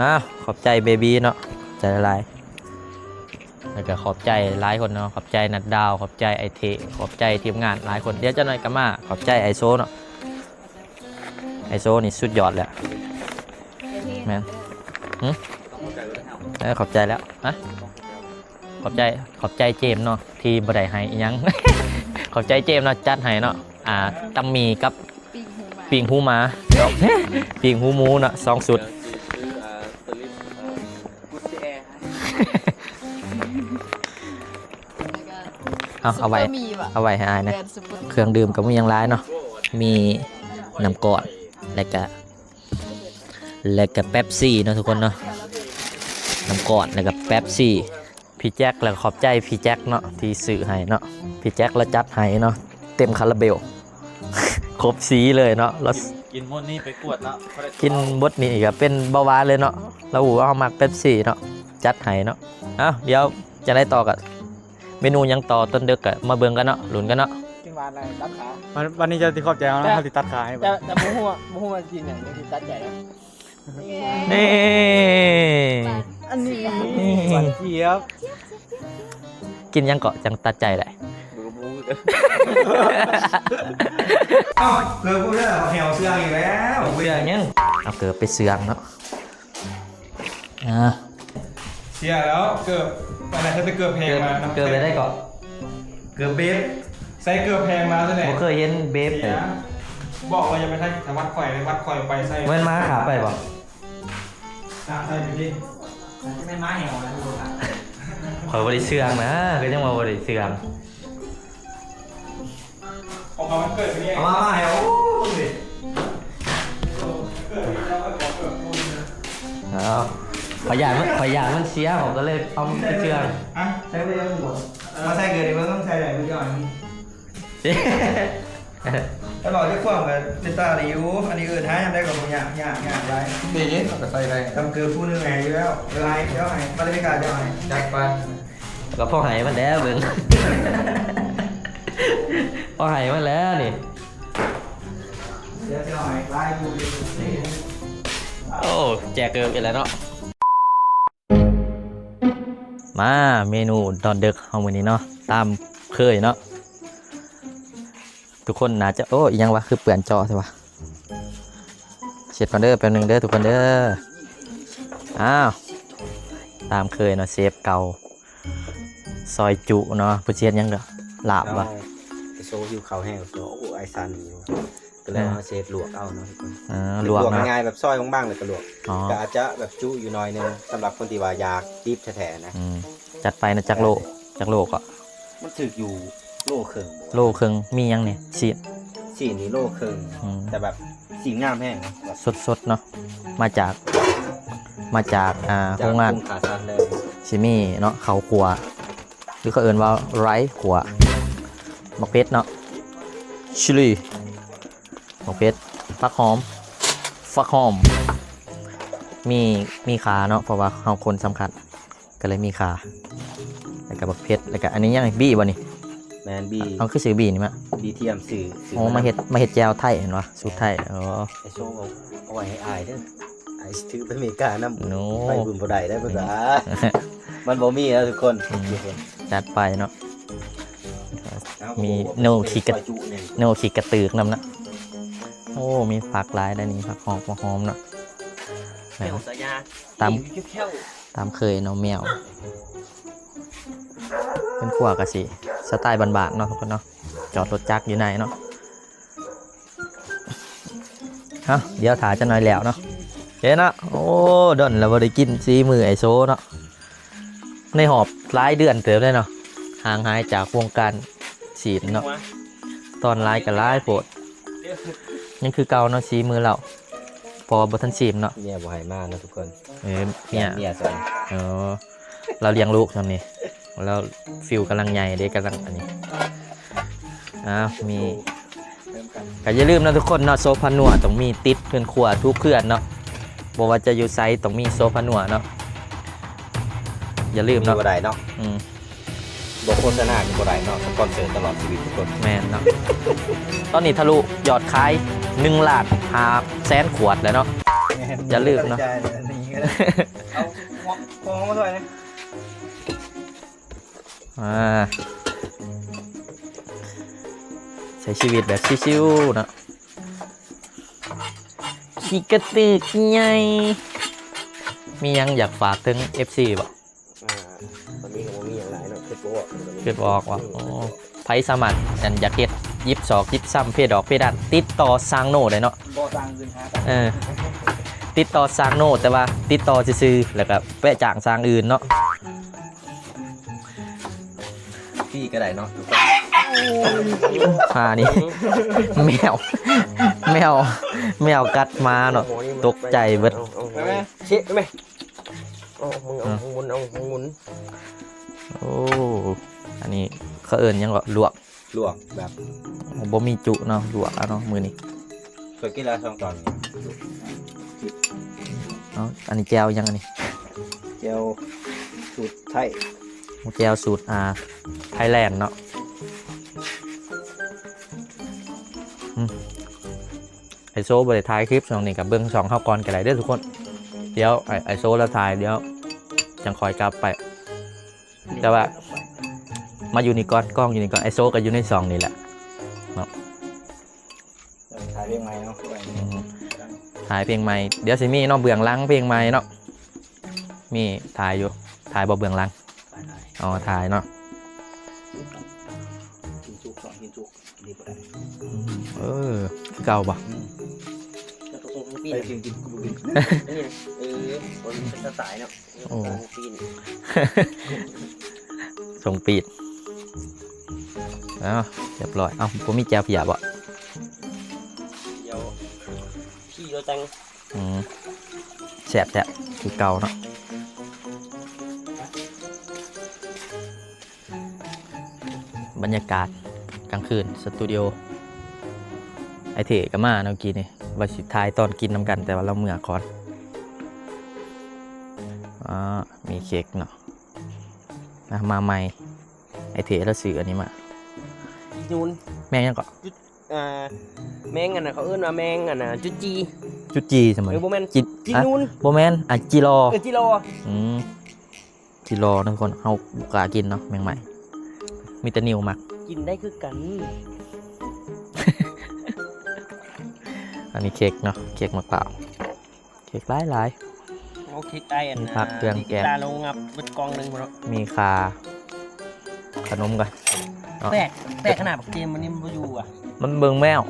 ອ້າວ ຂອບໃຈເບບີ້ເນາະ ຂອບໃຈຫຼາຍໆ. ແລ້ວກະຂອບໃຈຫຼາຍຄົນເນາະ ຂອບໃຈນັດດາວ ຂອບໃຈໄອເທ ຂອບໃຈທີມງານຫຼາຍຄົນ. ດຽວຈັກໜ້ອຍກະມາ ຂອບໃຈໄອໂຊເນາະ ໄອໂຊນີ້ສຸດຍອດແລ້ວ. ແມ່ນ ຫຶ ເອີ ຂອບໃຈແລ້ວ. ຮະ ຂອບໃຈ ຂອບໃຈເຈມເນາະ ທີ່ບໍ່ໄດ້ໃຫ້ອີ່ຫຍັງ. ຂອບໃຈເຈມເນາະ ຈັດໃຫ້ເນາະ ອ່າ ຕຳໝີ່ກັບ ປີ້ງຫູໝາ ປີ້ງຫູໝາເນາະ ປີ້ງຫູໝູເນາະ ສອງຊຸດ. ເອົາ ເອົາໄວ້ ເອົາໄວ້ໃຫ້ອ້າຍແດ່. ເຄື່ອງດື່ມກະມີຫຍັງຫຼາຍເນາະ ມີນ້ຳກ້ອນ ແລ້ວກະ ແລ້ວກະເປັບຊີເນາະ ທຸກຄົນເນາະ ນ້ຳກ້ອນ ແລ້ວກະເປັບຊີ. ພີ່ແຈັກ ແລ້ວກະຂອບໃຈພີ່ແຈັກເນາະ ທີ່ຊື້ໃຫ້ເນາະ. ພີ່ແຈັກລາວຈັດໃຫ້ເນາະ ເຕັມຄາລາເບວ ຄົບສີເລີຍເນາະ. ລາວກິນໝົດນີ້ໄປກວດເນາະ ກິນໝົດນີ້ກະເປັນເບົາຫວານເລີຍເນາະ. ລາວຮູ້ວ່າເຮົາມັກເປັບຊີເນາະ ຈັດໃຫ້ເນາະ. ເອົ້າ ດຽວຈັ່ງໃດຕໍ່ກະ ເມນູຫຍັງຕໍ່ ຕອນດຶກກະມາເບິ່ງກັນເນາະ ລຸ້ນກັນເນາະ. ກິນຫວານແລ້ວຕັດຂາ ວັນ ວັນນີ້ເຈົ້າຊິຂອບໃຈເຮົາເນາະ ເຮົາຊິຕັດຂາໃຫ້ເບິ່ງ. ແຕ່ ແຕ່ບໍ່ຮູ້ວ່າ ບໍ່ຮູ້ວ່າກິນຫຍັງ ເຮົາຊິຕັດໃຈເນາະ. ນີ້ ອັນນີ້ ຫວານຈຽບ. ກິນຫຍັງເກາະ ຈັ່ງຕັດໃຈໄດ້? ເອົ້າ ເກີບກູເດີ ແຖວເຊື່ອງອີກແລ້ວ. ເຊື່ອງຫຍັງ? ເອົາເກີບໄປເຊື່ອງເນາະ. ອ່າ ເສຍແລ້ວ ເກີບ ອັນນັ້ນ ເກີບແພງມານຳ. ເກີບແບບໃດເກາະ? ເກີບເບບ. ໃສ່ເກີບແພງມາຊັ້ນແຫຼະ ບໍ່ເຄີຍເຫັນເບບເລີຍ. ບອກວ່າຢ່າໄປໃສ່ວັດຂ້ອຍ ວັດຂ້ອຍໄປໃສ່. ແມ່ນມາຂາໄປບໍ່? ຕາມໃສ່ໄປຕິ ແມ່ນມາແຮວນະ. ຂ້ອຍບໍ່ໄດ້ເຊື່ອງນະ ກະຍັງວ່າບໍ່ໄດ້ເຊື່ອງ. ອອກມາວັນເກີດນີ້ ເອົາມາ ມາໃຫ້ ໂອ້ ເບິ່ງດິ. ເກີດນີ້ແລ້ວຂ້ອຍຂໍເກີດໂຕນີ້ນະ. ເອົາ ຂ້ອຍຢ້ານມັນ ຂ້ອຍຢ້ານມັນເສຍ ຂ້ອຍກະເລີຍເອົາໄປເຊື່ອງ. ຮະ ໃຊ້ໄປຍັງບໍ່? ມາໃສ່ເກີດນີ້ ມັນຕ້ອງໃສ່ໄດ້ເບິ່ງກ່ອນ. ຕະຫຼອດທີ່ພວກມັນເປັນຕາຫຼິວ ອັນນີ້ເອີ້ນຫາຍາມໃດກໍບໍ່ຍາກ ຍາກ ຍາກຫຼາຍ. ນີ້ເດ້ ເຮົາກໍໃສ່ໄດ້ ຕຳເກືອຜູ້ໜຶ່ງໃຫ້ຢູ່ແລ້ວ ເອີ ໃຫ້ ເຈົ້າໃຫ້ ປາລະເມກາເຈົ້າໃຫ້ ຈັດໄປ. ກໍພໍໃຫ້ມັນແຫຼະເບິ່ງ ພໍໃຫ້ມັນແຫຼະນີ້ ດຽວເຈົ້າໃຫ້ຫຼາຍຢູ່. ໂອ້ ແຈກເກີບອີກແລ້ວເນາະ. ມາເມນູຕອນເດິກເຮົາມື້ນີ້ເນາະ ຕາມເຄີຍເນາະ ທຸກຄົນໜ້າຈະ ໂອ້ ອີ່ຫຍັງວະ ຄືເປື້ອນເຈາະແທ້ວະ. ເຊັດກ່ອນເດີ ແປັບໜຶ່ງເດີທຸກຄົນເດີ. ອ້າວ ຕາມເຄີຍເນາະ ເຊຟເກົ່າ ຊອຍຈຸເນາະ. ເພິ່ນຊິເຮັດຫຍັງເກາະ ລາບບໍ່? ເອົາ ໄອ້ໂຊຫິວເຂົ້າແຮງ ໂຊ ໂອ້ ໄອສັ່ນຢູ່ ກໍເລີຍ ເອີ ເອົາເຊຟລວກເອົາເນາະ ເອີ ລວກເນາະ ງ່າຍໆ ແບບຊອຍບາງໆ ແລ້ວກໍລວກ. ອໍ ກໍອາດຈະແບບຈຸຢູ່ໜ້ອຍໜຶ່ງ ສຳລັບຄົນທີ່ວ່າຢາກດິບແທ້ໆນະ. ອືມ ຈັດໄປນະ. ຈັກໂລ ຈັກໂລເກາະ? ມັນຖືກຢູ່ໂລເຄິ່ງ. ໂລເຄິ່ງ. ມີຫຍັງແດ່? ຊີ້ນ ຊີ້ນນີ້ໂລເຄິ່ງ. ອືມ ແຕ່ແບບຊີ້ນງາມແຮງນະ ແບບສົດໆເນາະ ມາຈາກ ມາຈາກ ອ່າ ຈາກໂຮງງານ ໂຮງຂ້າສັດເລີຍ. ຊິມີເນາະ ເຂົ້າຂົ້ວ ຫຼືເຂົາເອີ້ນວ່າໄຣຂົ້ວ, ໝາກເຜັດເນາະ, ຊິລີ, ໝາກເຜັດ, ຜັກຫອມ, ຝັກຫອມ, ມີ ມີຂ່າເນາະ ເພາະວ່າເຮົາຄົນສຳຄັນ ກໍເລີຍມີຂ່າ ແລ້ວກໍໝາກເຜັດ ແລ້ວກໍອັນນີ້ຫຍັງ ບີບໍ່ນີ້? ແມ່ນ ບີ. ເອົາ ຄືຊື້ບີນີ້ມາ? ບີທຽມ ຊື້ ຊື້ ໂອ້ ມາເຮັດ ມາເຮັດແຈ່ວໄທເຫັນບໍ່? ສູດໄທ. ອໍ ໄອ້ໂຊງເອົາໄວ້ໃຫ້ອ້າຍເດີ. ໄອ້າຍຊິຖືໄປອາເມລິການຳ. ໂອ້ ໄປບຸນບໍ່ໄດ້ເດີເພິ່ນວ່າ ອືມ ມັນບໍ່ມີແລ້ວທຸກຄົນ. ອືມ ຈັດໄປເນາະ. ມີໂນຂີ້ກະ ໂນຂີ້ກະຕືກນຳນະ. ໂອ້ ມີຜັກຫຼາຍໄດ໋ນີ້ ຜັກຫອມ ຫົວຫອມເນາະ. ຕາມ ຕາມເຄີຍເນາະ ແມວ. ເຮືອນຄົວກະຊິສະໄຕບ້ານໆເນາະທຸກຄົນເນາະ. ຈອດລົດຈັກຢູ່ໃນເນາະ. ເອົ້າ ດຽວຖ້າຈັກໜ້ອຍແລ້ວເນາະ. ເຫັນເນາະ ໂອ້ ດົນແລ້ວບໍ່ໄດ້ກິນສີມືໄອ້ໂຊເນາະ ໃນຮອບຫຼາຍເດືອນເຕີບເລີຍເນາະ ຫ່າງຫາຍຈາກວົງການຊີນເນາະ. ຕອນຫຼາຍກໍຫຼາຍໂພດ ຍັງຄືເກົ່າເນາະ ສີມືລາວ ເພາະວ່າບໍ່ທັນຊີມເນາະ. ເມຍບໍ່ໃຫ້ມາເນາະທຸກຄົນ. ເອີ ເມຍ ເມຍສອນ. ອໍ ລາວລ້ຽງລູກຊ່ວງນີ້ ລາວຟິວກຳລັງໃຫຍ່ເດ້ ກຳລັງອັນນີ້. ອ້າວ ມີ ກໍຢ່າລືມເນາະທຸກຄົນເນາະ ໂຊພານົວຕ້ອງມີຕິດເຮືອນຄົວທຸກເຮືອນເນາະ. ບໍ່ວ່າຈະຢູ່ໃສຕ້ອງມີໂຊພານົວເນາະ ຢ່າລືມເນາະ. ບໍ່ໄດ້ເນາະ. ອືມ ບໍ່ໂຄສະນາກໍບໍ່ໄດ້ເນາະ ສະປອນເຊີຕະຫຼອດຊີວິດທຸກຄົນ. ແມ່ນເນາະ ຕອນນີ້ທະລຸຍອດຂາຍໜຶ່ງລ້ານຫ້າແສນຂວດແລ້ວເນາະ. ແມ່ນ ຢ່າລືມເນາະ. ເອົາຂອງມາຊ່ວຍນະ. ອ່າ ໃຊ້ຊີວິດແບບຊິວໆເນາະ. ຂີ້ກະຕືກໃຫຍ່ ມີຫຍັງຢາກຝາກເຖິງເອັຟຊີບໍ່? ອ່າ ຕອນນີ້ກໍບໍ່ມີຫຍັງຫຼາຍເນາະ ຄິດບໍ່ອອກ. ຄິດບໍ່ອອກຫວາ? ໂອ້ ໃຜສາມາດ ອັນ ຢາກເຮັດຢິບຊອກຢິບຊຳ ເພດອກເພດານ ຕິດຕໍ່ຊ່າງໂນໄດ້ເນາະ. ບໍ່ສ້າງອື່ນຫາກັນ. ເອີ ຕິດຕໍ່ຊ່າງໂນ ແຕ່ວ່າຕິດຕໍ່ຊື່ໆ ແລ້ວກໍແວະຈ້າງຊ່າງອື່ນເນາະ. ຟຣີກໍໄດ້ເນາະ ຫານີ້ ແມວ ແມວ ແມວກັດໝາເນາະ ຕົກໃຈເບິດ. ເອົາ ເອົາ ເອົາ ເຊະໄປແມ່. ເອົາ ເອົາ ໝູນ ເອົາ ໝູນ ເອົາ ໝູນ. ໂອ້ ອັນນີ້ເຂົາເອີ້ນຫຍັງເກາະ? ລວກ ລວກແບບ ໂອ້ ບໍ່ມີຈຸເນາະ ລວກເອົາເນາະມື້ນີ້. ເຄີຍກິນແລ້ວ ສອງຕອນ. ເອົາ ອັນນີ້ແຈ່ວຫຍັງອັນນີ້? ແຈ່ວສູດໄທ. ໂອ້ ແຈ່ວສູດ ອ່າ ໄທແລນເນາະ. ອືມ ໄອໂຊບໍ່ໄດ້ຖ່າຍຄລິບຊ່ວງນີ້ ກໍເບິ່ງຊ່ອງເຮົາກ່ອນກໍໄດ້ເດີທຸກຄົນ. ດຽວໄອ ໄອໂຊລາວຖ່າຍ ດຽວຈັ່ງຄ່ອຍກັບໄປ. ແຕ່ວ່າມາຢູ່ນີ້ກ່ອນ ກ້ອງຢູ່ນີ້ກ່ອນ. ໄອໂຊກໍຢູ່ໃນຊ່ອງນີ້ແຫຼະເນາະ. ເອີ ຖ່າຍເພງໃໝ່ເນາະ. ອືມ ຖ່າຍເພງໃໝ່ ດຽວຊິມີເນາະ ເບື້ອງຫຼັງເພງໃໝ່ເນາະ. ມີຖ່າຍຢູ່ ຖ່າຍບໍ່ເບື້ອງຫຼັງ? ຖ່າຍ ຖ່າຍ. ອໍ ຖ່າຍເນາະ. ກິນສຸກ ສອງກິນສຸກ ດີບໍ່ໄດ້. ອືມ ເອີ ຄືເກົ່າບໍ່? ອືມ ແລ້ວກໍຄົງປີນ ໄປກິນ ກິນ ກິນ ອັນນີ້ ເອີ ຄົນເປັນສະໄຕເນາະ. ໂອ້ ສົ່ງປີດ. ເອົ້າ ຮຽບຮ້ອຍ. ເອົ້າ ບໍ່ມີແຈ່ວພຽບບໍ່? ດຽວ ພີ່ລາວຈັ່ງ. ອືມ ແຊບໆ ຄືເກົ່າເນາະ. ບັນຍາກາດກາງຄືນ ສະຕູດິໂອ ອ້ເຖກໍມາເນາະ ກີ້ນີ້ ວ່າຊິຖ່າຍຕອນກິນນຳກັນ ແຕ່ວ່າລາວເມືອກ່ອນ. ອາ ມີເຄັກເນາະ ມາ ມາໃໝ່. ໄອ້ເຖລາວຊື້ອັນນີ້ມາ ຈີນູນ. ແມ່ງຫຍັງເກາະ? ຈຸ ອ່າ ແມງອັນນັ້ນ ເຂົາເອີ້ນວ່າແມງອັນນ່າ ຈຸຈີ. ຈຸຈີຊັ້ນບໍ່? ເອີ ບໍ່ແມ່ນ ຈີ ຈີນູນ. ບໍ່ແມ່ນ ອ່າ ຈີລໍ. ເອີ ຈີລໍ. ອືມ ຈີລໍເນາະທຸກຄົນ. ເຮົາບໍ່ກ້າກິນເນາະ ແມງໄມ້ ມີແຕ່ນິວມັກ. ກິນໄດ້ຄືກັນ. ອັນນີ້ເຄັກເນາະ ເຄັກໝາກພ້າວ. ເຄັກຫຼາຍໆ. ໂອ້ ເຄັກໄອ້ອັນ ມີຜັກ ອ່າ ເຄື່ອງແກງ ຕາລົງງັບເບິດກ່ອງໜຶ່ງພຸ້ນເນາະ. ມີຂ່າ ຂະໜົມກັນເນາະ. ແປກ ແປກຂະໜາດ ບັກເຈມມັນນີ້ມັນບໍ່ຢູ່ຫວາ? ມັນເບິ່ງແມວ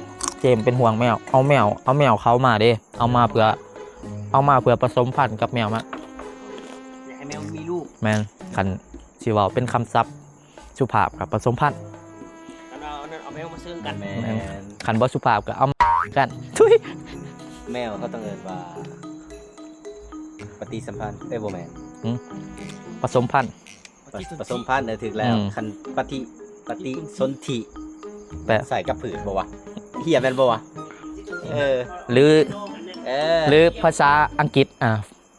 ເຈມເປັນຫ່ວງແມວ. ເອົາແມວ ເອົາແມວເຂົາມາເດ້ ເອົາມາເພື່ອ ເອົາມາເພື່ອປະສົມພັນກັບແມວມັນ ຢາກໃຫ້ແມວມີລູກ. ແມ່ນ ຄັນຊິເວົ້າເປັນຄຳສັບ ສຸພາບກັບປະສົມພັນ. ຄັນວ່າເອົານັ້ນເອົາແມວມາເຊິ່ງກັນ. ແມ່ນ ແມ່ນ ຄັນບໍ່ສຸພາບກໍເອົາກັນ. ທຸຍ ແມວເຂົາຕ້ອງເອີ້ນວ່າປະຕິສຳພັນ. ເອີຍ ບໍ່ແມ່ນ. ຫືມ? ປະສົມພັນ. ປະ ປະສົມພັນ. ເອີ ຖືກແລ້ວ. ອືມ ຄັນປະຕິ ປະຕິສົນທິ ແປະ ໃສ່ກັບພືດບໍ່ວະ? ເຫຍແມ່ນບໍ່ວະ? ເອີ ຫຼື ເອີ ຫຼືພາສາອັງກິດ ອ່າ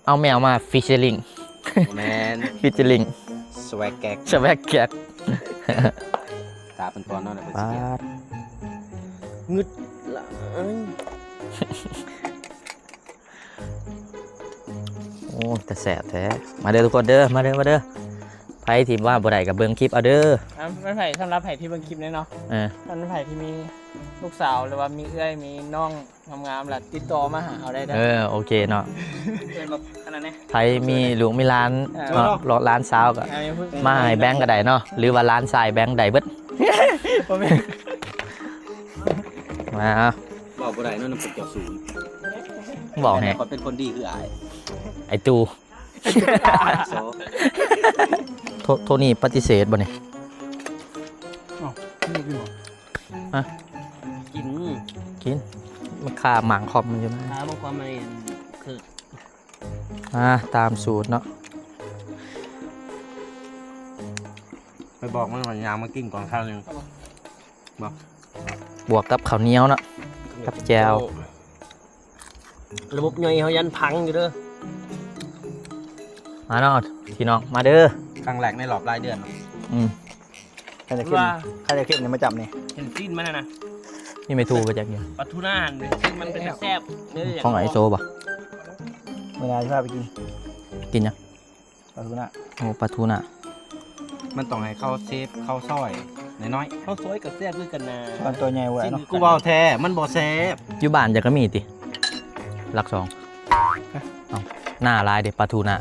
ເອົາແມວມາຟີເຈີລິງ. ແມ່ນ ຟີເຈີລິງ ສະແວັກແກັກ ສະແວັກແກັກ. ຕາເພິ່ນກ່ອນເນາະ ແລ້ວເພິ່ນຊິ ປາດ ງຶດຫຼາຍ. ໂອ້ ແຕ່ແຊບແທ້. ມາເດີທຸກຄົນເດີ ມາເດີ ມາເດີ. ໃຜທີ່ມາບໍ່ໄດ້ກໍເບິ່ງຄລິບເອົາເດີ. ອ່າ ມັນໃຜ ສຳລັບໃຜທີ່ເບິ່ງຄລິບນີ້ເນາະ. ເອີ ມັນໃຜທີ່ມີລູກສາວ ຫຼືວ່າມີເອື້ອຍ ມີນ້ອງ ງາມໆ ລະຕິດຕໍ່ມາຫາເຮົາໄດ້ເດີ. ເອີ ໂອເຄເນາະ. ເອີ ແບບອັນນັ້ນແຫຼະ ໃຜມີລູກມີຫຼານ ເອີ ເນາະ ຫຼານສາວກໍ ເອີ ມາໃຫ້ແບງກໍໄດ້ເນາະ ຫຼືວ່າຫຼານຊາຍແບງໄດ້ເບິດ. ບໍ່ແມ່ນ ມາ ເວົ້າບໍ່ໄດ້ເນາະ ນຳພວກເຈົ້າສູງ. ເວົ້າແຮງ ຂ້ອຍເປັນຄົນດີຄືອ້າຍ ໄອ້ຕູ່. ໂທ ໂທນີ້ປະຕິເສດບໍ່ນີ້? ອ້າວ ບໍ່ກິນບໍ່? ຮະ? ກິນ ກິນ. ມັນຄາໝາງຄອມມັນຢູ່ນະ. ຄາໝາງຄອມມັນຄື ອ່າ ຕາມສູດເນາະ. ໄປບອກມັນວ່າຍ່າງມາກິນກ່ອນຄາວໜຶ່ງ. ບອກ ບວກກັບເຂົ້າໜຽວເນາະ ກັບແຈ່ວ. ລະບົບຍ່ອຍເຮົາຍັນພັງຢູ່ເດີ. ມາເນາະພີ່ນ້ອງ ມາເດີ. ຄັ້ງແລກໃນຮອບຫຼາຍເດືອນເນາະ. ອືມ ຄັນຢາກເຂັ້ມ ວ່າ ຄັນຢາກເຂັ້ມນີ້ມາຈັບນີ້ ເຫັນຊີ້ນມັນຫັ້ນນະ. ນີ້ແມ່ທູມາຈາກນີ້ ປາທູນາຫັ້ນ ຊີ້ນມັນເປັນຕາແຊບເດີ. ຂອງໄອໂຊບໍ່? ມື້ໜ້າຊິພາໄປກິນ. ກິນຫຍັງ? ປາທູນາ. ໂອ້ ປາທູນາ ມັນຕ້ອງໃຫ້ເຂົາເຊຟ ເຂົາຊອຍນ້ອຍໆ. ເຂົາຊອຍກໍແຊບຄືກັນນະ. ມັນຕົວໃຫຍ່ເວີຍເນາະ. ກູເວົ້າແທ້ ມັນບໍ່ແຊບ. ຢູ່ບ້ານເຈົ້າກໍມີຕິ? ຫຼັກສອງ. ເອົ້າ ໜ້າຫຼາຍເດ້ ປາທູນາ.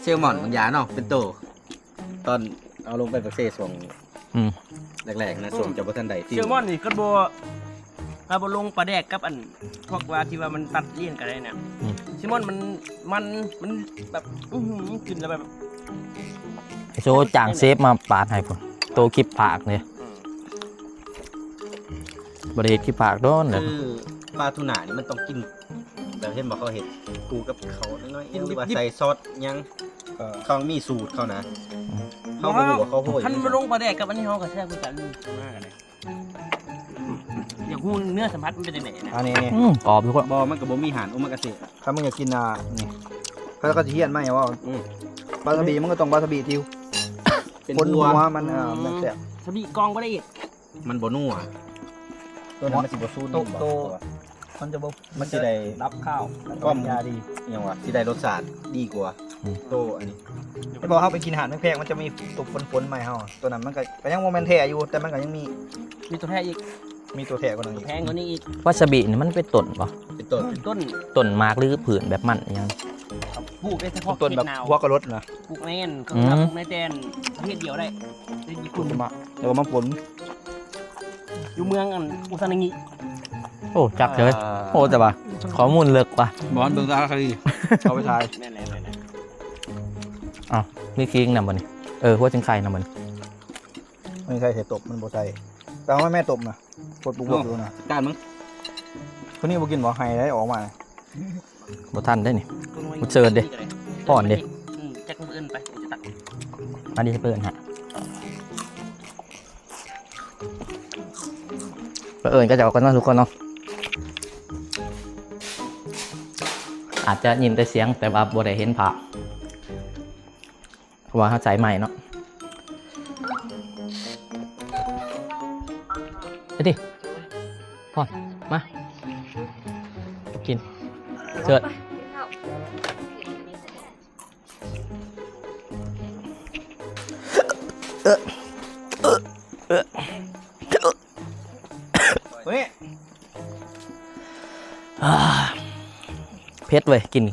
ແຊລມອນບາງຢ່າງເນາະ ເປັນໂຕ. ຕອນເອົາລົງໄປປາກເຊຊ່ວງ ອືມ ແລກໆນະ ອືມ ຊ່ວງເຈົ້າບໍ່ທັນໄດ້ຕິວ. ແຊລມອນນີ້ຄັນບໍ່ ຖ້າບໍ່ລົງປາແດກກັບອັນ ພວກວ່າທີ່ວ່າມັນຕັດລ້ຽງກໍໄດ້ນະ. ອືມ ແຊລມອນມັນ ມັນ ມັນແບບ ອື້ຫື ກິນແລ້ວແບບ ໂຊຈ້າງເຊຟມາປາດໃຫ້ພຸ້ນ ໂຕຄລິບພາກເດ້. ອືມ ບໍ່ໄດ້ເຮັດຄລິບພາກດົນແລ້ວ. ຄືປາທູນານີ້ມັນຕ້ອງກິນ ແບບເຫັນບໍ່ ເຂົາເຮັດຄູ່ກັບເຂົ້ານ້ອຍໆ ກິນດິບໆ ຫຼືວ່າໃສ່ຊອສຫຍັງ ເອີ ເຂົາມີສູດເຂົານະ. ອືມ ເຮົາບໍ່ຮູ້ວ່າເຂົາໂຮຍ. ຄັນມາລົງປາແດກກັບອັນນີ້ ເຮົາກໍແຊບຄືກັນ. ມາກັນເດ້ ຢາກຮູ້ເນື້ອສຳຜັດມັນເປັນຈັ່ງໃດນະ. ອັນນີ້ ນີ້ ອືມ ກອບຢູ່. ບໍ່ ມັນກໍບໍ່ມີຫານໂອມາກາເສະ. ຄັນມຶງຢາກກິນ ອ່າ ນີ້ ເຂົາກໍຊິຮຽນໃໝ່ວ່າ ອືມ ວາຊາບິມັນກໍຕ້ອງວາຊາບິທີ່ ເປັນຫົວ ຫົວມັນ. ອືມ ມັນແຊບ. ວາຊາບິກອງບໍ່ໄດ້ອີກ. ມັນບໍ່ນົວ ໂຕນັ້ນມັນຊິບໍ່ຊູນ. ໂຕ ໂຕ ມັນຈະບໍ່ ມັນຊິໄດ້ດັບຄາວ ຄວາມຢາດີ ຫຍັງວະ ຊິໄດ້ລົດຊາດດີກວ່າ. ອືມ ໂຕອັນນີ້ ແຕ່ບໍ່ເຮົາໄປກິນອາຫານແພງໆ ມັນຈະມີໂຕປົນໆ ມາໃຫ້ເຮົາ. ໂຕນັ້ນມັນກໍ ກໍຍັງບໍ່ແມ່ນແທ້ຢູ່ ແຕ່ມັນກໍຍັງມີ ມີໂຕແທ້ອີກ. ມີໂຕແທ້ກວ່ານັ້ນອີກ. ແພງກວ່ານີ້ອີກ. ວາຊາບິນີ້ມັນເປັນຕົ້ນບໍ່? ເປັນຕົ້ນ ເປັນຕົ້ນ. ຕົ້ນໝາກ ຫຼື ພືດແບບມັນອີຫຍັງ? ປູກໄດ້ສະເພາະເຂດໜາວ. ເປັນຕົ້ນແບບຫົວກະລົດນະ. ປູກແມ່ນ ອືມ ເຂົາເອີ້ນວ່າປູກໃນແດນປະເທດດຽວໄດ້ ໃນຍີ່ປຸ່ນ. ແລ້ວກໍມາປົນ ຢູ່ເມືອງອັນອຸຊານາງິ. ໂອ້ ຈັກເລີຍ. ອ່າ ໂອ້ ແຕ່ວ່າຂໍ້ມູນເລິກວ່ະ. ບໍ່ ເບິ່ງສາລະຄະດີ ເອົາໄປຖ່າຍ. ແມ່ນແຫຼະ ແມ່ນແຫຼະ. ອ້າວ ມີຂີງນຳບໍ່ນີ້? ເອີ ຫົວຈິງໄຄນຳບໍ່ນີ້? ອັນນີ້ໃສ່ ໃສ່ຕົບ ມັນບໍ່ໃສ່. ໄປເອົາມາແມ່ຕົບນະ ປົດປຸກໆ ໂອ້ ຢູ່ນະ. ຈັດການມຶງ. ຄົນນີ້ບໍ່ກິນບໍ່? ໃຫ້ໄດ້ອອກມາ. ບໍ່ທັນໄດ້ນີ້ ບໍ່ເຊີນເດ້ ຮ້ອນເດ້. ອືມ ຈັກມື້ອື່ນໄປ ຈະຕັກ ອັນນີ້ເພິ່ນຫາ. ບັງເອີນເຂົາເຈົ້າກໍເນາະທຸກຄົນເນາະ ອາດຈະຍິນແຕ່ສຽງ ແຕ່ວ່າບໍ່ໄດ້ເຫັນພາບ ເພາະວ່າເຮົາໃຊ້ໄມ້ເນາະ. ໄປຕິ ພອນ ມາ ກິນ ເຊີດ. ເຜັດເວີຍ ກິນ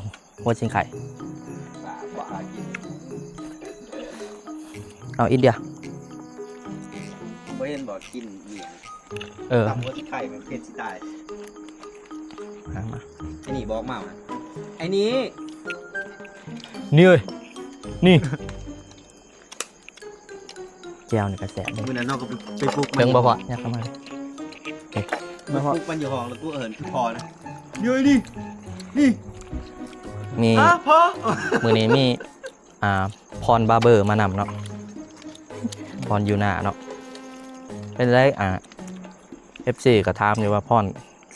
ຫົວຊິງໄຄ. ເອົາ ອິນເດຍ ບໍ່ເຫັນບໍ່ ກິນອີ່ຫຍັງ? ເອີ ຕຳຫົວຊິງໄຄ ມັນເຜັດຊິຕາຍ. ມາ ມາ ໄອ້ນີ້ບອກມາ ໄອ້ນີ້ ນີ້ເອີຍ ນີ້ ແຈ່ວນີ້ກໍແຊບເດ້. ມື້ນັ້ນເຮົາກໍໄປ ໄປປຸກມັນ ເຖິງບໍ່ພໍ ຍັກເຂົ້າມາ ໄປປຸກມັນຢູ່ຫ້ອງ ແລ້ວກູເອີ້ນພໍ່ນະ ຢູ່ນີ້ ນີ້ ມີ ຮະ ພໍ່ ມື້ນີ້ມີ ອ່າ ພອນບາເບີມານຳເນາະ ພອນຢູ່ໜ້າເນາະ. ເປັນໄດ ອ່າ ເອັຟຊີ ກໍຖາມຢູ່ວ່າ ພອນ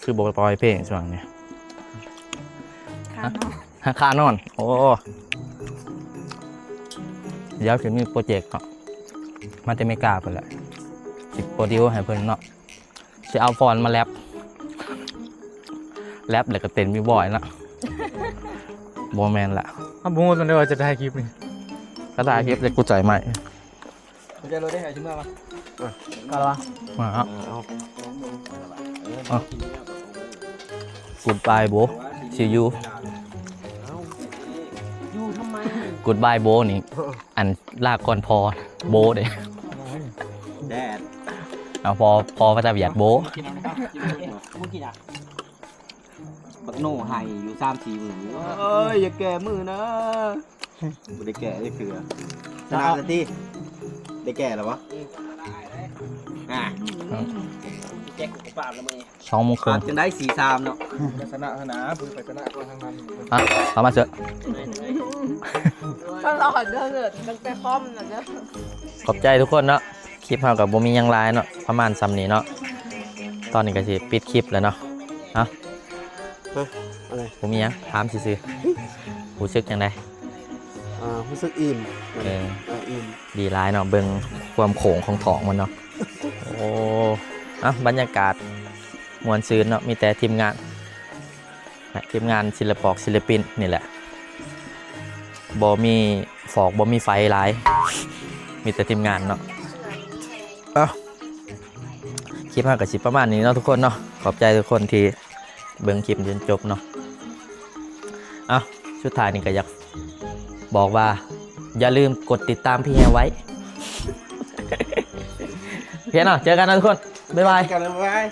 ຄືບໍ່ປ່ອຍເພງຊ່ວງນີ້? ຄານອນ ຄານອນ. ໂອ້ ດຽວຊິມີໂປຣເຈັກເນາະ ມາແຕ່ເມກາພຸ້ນແຫຼະ ຊິໂປຣດິວໃຫ້ເພິ່ນເນາະ. ຊິເອົາພອນມາແຣັບ ແຣັບແລ້ວກໍເຕັ້ນບີບອຍເນາະ. ບໍ່ແມ່ນລະ ເຮົາບໍ່ຮູ້ຕອນໃດວ່າຈະຖ່າຍຄລິບນີ້ ກໍຖ່າຍຄລິບແລ້ວກູໃສ່ໄມ້. ເອົາໃຈລົດໄດ້ ໃຫ້ຊິເມືອວະ ມາລະວະ ມາເອົາ ເອີ ເອົາ Goodbye bro, see you. ຢູ່ທຳໄມ Goodbye bro ນີ້ ອັນ ລາກ່ອນພໍ່ ໂບເດ້ ແດດ ເອົາ ພໍ ພໍພາສາຫວຽດ ໂບ. ບັກໂນໄຫ້ຢູ່ສາມສີ່ມື້ ເອີຍ ຢ່າແກ້ມືນະ. ບໍ່ໄດ້ແກ້ຈັກເທື່ອ ຊະນະລະຕິ ໄດ້ແກ້ແລ້ວບໍ່? ອ່າ ແກ້ກູປາບລະມື້ນີ້ ສອງໂມງເຄິ່ງ ປາບຈັ່ງໃດ ສີ່ສາມເນາະ ຊະນະຫັ້ນນະ ຜູ້ໄປຊະນະກໍທັງນັ້ນ. ອ່ະ ເຂົ້າມາເຊີດ ຕະຫຼອດເດີ ຕັ້ງແຕ່ຄອມນັ້ນເດີ. ຂອບໃຈທຸກຄົນເນາະ ຄລິບເຮົາກໍບໍ່ມີຫຍັງຫຼາຍເນາະ ປະມານສ່ຳນີ້ເນາະ ຕອນນີ້ກໍຊິປິດຄລິບແລ້ວເນາະ. ເອົ້າ ຮະ ອະໄລ ບໍ່ມີຫຍັງ ຖາມຊື່ໆ ຮູ້ສຶກຈັ່ງໃດ? ອ່າ ຮູ້ສຶກອີ່ມ ເອີ ເອີ ອີ່ມ ດີຫຼາຍເນາະ ເບິ່ງຄວາມໂຂງຂອງທ້ອງມັນເນາະ. ໂອ້ ເອົ້າ ບັນຍາກາດມ່ວນຊື່ນເນາະ ມີແຕ່ທີມງານ ແລະ ທີມງານສິລະປອກສິລະປິນນີ້ແຫຼະ ບໍ່ມີຟອກ ບໍ່ມີໄຟຫຼາຍ ມີແຕ່ທີມງານເນາະ. ເອົ້າ ຄລິບເຮົາກໍຊິປະມານນີ້ເນາະທຸກຄົນເນາະ ຂອບໃຈທຸກຄົນທີ່ເບິ່ງຄລິບຈົນຈົບເນາະ. ເອົ້າ ສຸດທ້າຍນີ້ກໍຢາກບອກວ່າ ຢ່າລືມກົດຕິດຕາມພີ່ແຮວໄວ້ ໂອເຄເນາະ ເຈີກັນເນາະທຸກຄົນ ບາຍບາຍ ເຈີກັນ ບາຍບາຍ.